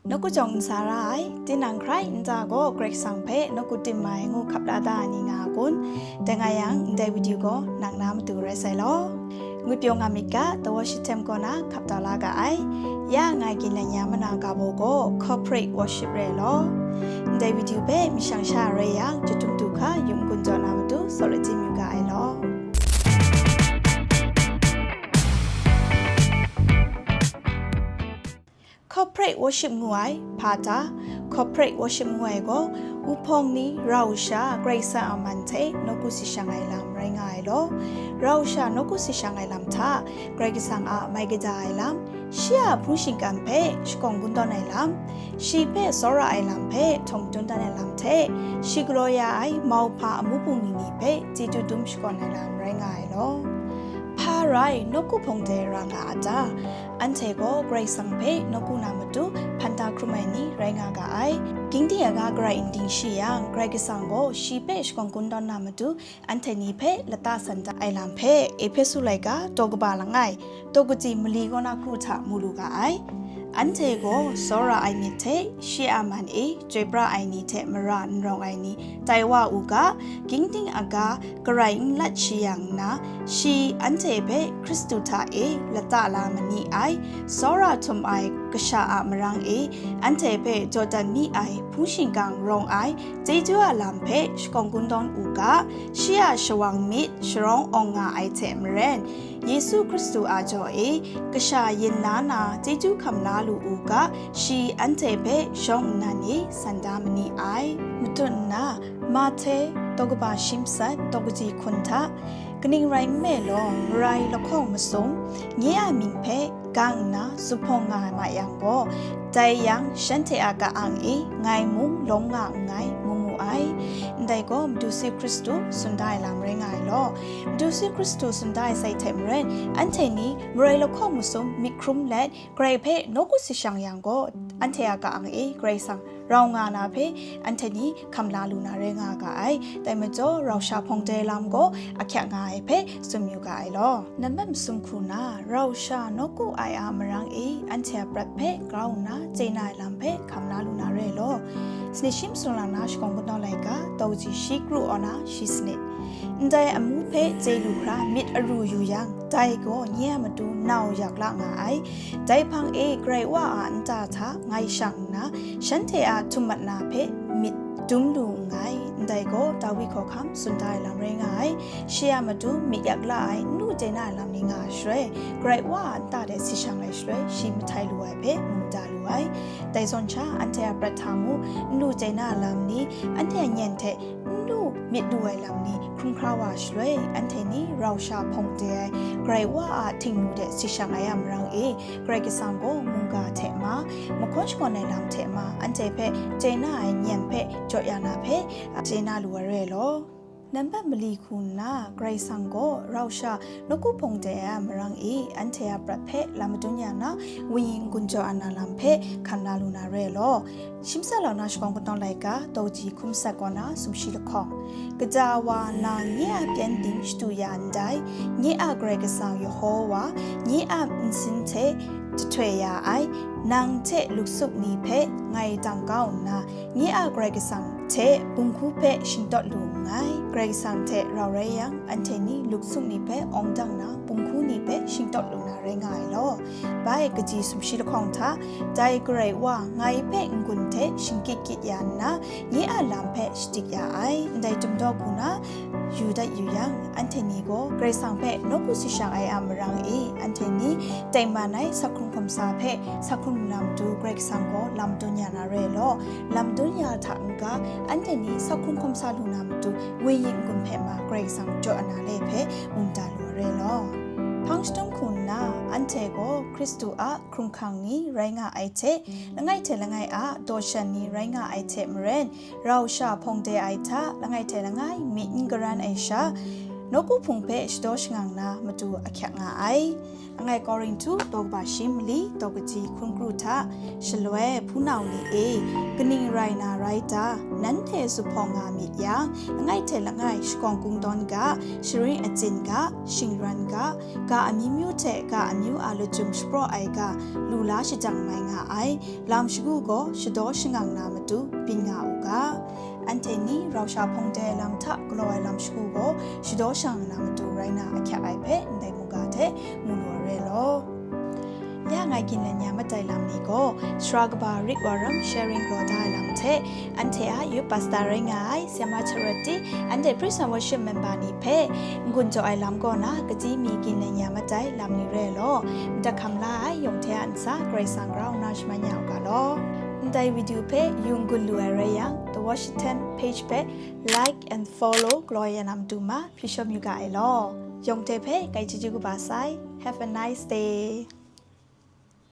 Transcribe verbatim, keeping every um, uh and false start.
Nawku jawng n sa ra ai, tinang hkrai nta gaw Karai Kasang hpe nawku tim ai ngu hkap la da ai ni nga a kun? Dai nga yang, ndai video gaw nang na matu rai sai law. Ngwi pyaw nga myit ga, The Worship Team kaw na hkap taw la ga ai. Ya ngai ginlan ya mana ga baw gaw corporate worship re law. Ndai video hpe mashang sha rai yang, jahtum du hka yum gun jaw na matu saw lachyim yu ga ai law. Corporate worship ngu ai hpa ta? Corporate worship ngu ai gaw, wuhpawng ni rau sha Karai Kasang a man hte nawku si shang ai lam rai nga ai law. Rau sha nawku si shang ai lam hta, Karai Kasang a mai kaja ai lam, shi a hpung shingkang hpe shakawng kungdawn ai lam, shi hpe tsawra ai lam hpe htawng dun dan ai lam hte, shi galaw ya ai mauhpa amu bung ni ni hpe chyeju dum shakawn ai lam rai nga ai law. Hpa rai nawku hpawng de ra nga a ta? Anhte gaw Karai Kasang hpe nawku na matu hpan da hkrum ai ni rai nga ga ai. Gingdi aga garai n ding shi yang, Karai Kasang gaw shi hpe shakawn kungdawn na matu anhte ni hpe lata san da ai lam hpe, Ehpesu laika daw kaba langai, daw kaji mali kaw na kru hta mu lu ga ai. Anhte gaw tsawra ai myit hte shi a man e chyoi pra ai ni hte mara n rawng ai ni tai wa u ga, gingding aga garai n lat shi yang nna, shi anhte hpe Hkristu hta e lata la ma ni ai, tsawra htum ai kasha a marang e anhte hpe jaw dat mi ai hpung shingkang rawng ai chyeju a lam hpe shakawn kungdawn u ga, shi a shawang myit sharawng awng nga ai hte maren, Yesu Hkristu a jaw e kasha yin la na chyeju hkam la lu u ga, shi anhte hpe shawng nnan e san da ma ni ai. Matut nna, Mahte, daw kaba shi matsat, daw kaji hkun hta, kaning rai nme law, marai lahkawng masum, nye a mying hpe gang nna zuphpawng nga ai ma yang gaw, dai yang shanhte a ka-ang e ngai mung lawm nga nngai, ngu mu ai. Ndai gaw Madu Yesu Hkristu tsun da ai lam rai nga ai law. Madu Yesu Hkristu tsun da ai sai hte maren, anhte ni marai lahkawng masum myit hkrum let, Karai hpe nawku si shang yang gaw, anhte a ka-ang e Karai Kasang rau nga na hpe anhte ni hkam la lu na rai nga ga ai. Dai majaw, rau sha hpawng de lam gaw ahkyak nga ai hpe tsun yu ga ai law. Nambat masum hku na, rau sha nawku ai a marang e anhte a prat hpe grau nna chye na ai lam hpe hkam la lu na rai law. Sanit shi masum lang na shakawn kungdawn laika, daw kaji shi kru aw na shi sanit. Ndai amu hpe chye lu hkra myit aru yu yang, dai gaw nye a matu nau yak la nga ai. Dai hpang e Karai Wa a nta hta ngai shang nna, shanhte a htum mat na hpe myit dum lu nngai. Ndai gaw Dawi hkawhkam tsun da ai lam rai nga ai. Shi a matu myit yak la ai nnu chye na ai lam ni nga ai shaloi, Karai Wa a nta de si shang ai shaloi, shi mahtai lu ai hpe mu da lu ai. Dai zawn sha, anhte a prat hta mu, nnu chye na ai lam ni, anhte a nyen hte nnu myit lu ai lam ni hkrum hkra wa shaloi, anhte ni rau sha hpawng de ai Karai Wa a htingnu de si shang ai a marang e, Karai Kasang gaw mungga hte ma, mahkawn shakawn ai lam hte ma, anhte hpe chye na ai nyen hpe jaw ya na hpe, chye na lu ai re law. Nambat mali hku nna, Karai Kasang gaw rau sha nawku hpawng de ai a marang e, anhte a prat hpe lam madun ya na, wunyin n-gun jaw ai na lam hpe hkam la lu na re law. Shi matsat lang na shakawn kungdawn laika, daw kaji hku matsat kaw na sumshi lahkawng. Kaja wa nang nye a pyengdin shadu ya ndai, nye a Karai Kasang Yehowa, nye a nsin hte jahtoi ya ai, nang hte luksup ni hpe ngai dang kau nna, nye a Karai Kasang hte bunghku hpe shingtawt lu nngai. Karai Kasang hte rau rai yang, anhte ni luksup ni hpe awng dang na, bunghku ni hpe shingtawt lu na rai nga ai law. Bai, kaji sumshi lahkawng hta, dai Karai Wa ngai hpe n-gun hte shingkyit kyit ya nna, nye a lam hpe shadik ya ai. Ndai dum daw hku na yu dat yu yang, anhte ni gaw Karai Kasang hpe nawku si shang ai a marang e, anhte ni tengman ai sa hkrung hkawm sa hpe sa hkrung lu na matu Karai Kasang gaw lam dun ya na re law. Lam dun ya hta n-ga, anhte ni sa hkrung hkawm sa lu na matu wunyin n-gun hpe ma Karai Kasang jaw na le hpe mu da lu ai re law. Hpang shadum hku nna, anhte gaw Hkristu a hkrunghkang ni rai nga ai hte, langai hte langai a daw shan ni rai nga ai hte maren, rau sha hpawng de ai hta, langai hte langai myit n garan ai sha, Nawku hpung hpe shadaw shangang na matu ahkyak nga ai. Langai Korinhtu daw kaba shi mali daw kaji hkun kru hta, shaloi hpunau ni e, kaning rai na rai ta, nanhte zuphpawng nga myit yang, langai hte langai shakawng kungdawn ga, sharin atsin ga, shingran ga, ga amyu myu hte ga amyu a lachyum shapraw ai ga, lu la shajang mai nga ai, lam shagu gaw shadaw shangang na matu byin nga u ga. Anhte ni rau sha hpawng dai lam hta galaw ai lam shagu gaw shadaw shangang na matu rai na ahkyak ai hpe ndai mungga hte mu lu ai re law. Ya ngai ginlen ya matai lam ni gaw, sara kaba rit wa ram sharing galaw da ai lam hte, anhte a youth pastor rai nga ai Sema Charity, anhte Praise and Worship member ni hpe n-gun jaw ai lam kaw na, kaji mi ginlen ya matai lam ni re law, madat hkam la ai yawng hte a ntsa Karai Kasang grau nna shaman ya u ga law. Ndai video hpe yu n-gun lu ai rai yang, The Washington page hpe like and follow galaw ya na matu ma, hpyi shawm yu ga ai law. Yawng hte hpe kai chyeju kaba sai. Have a nice day.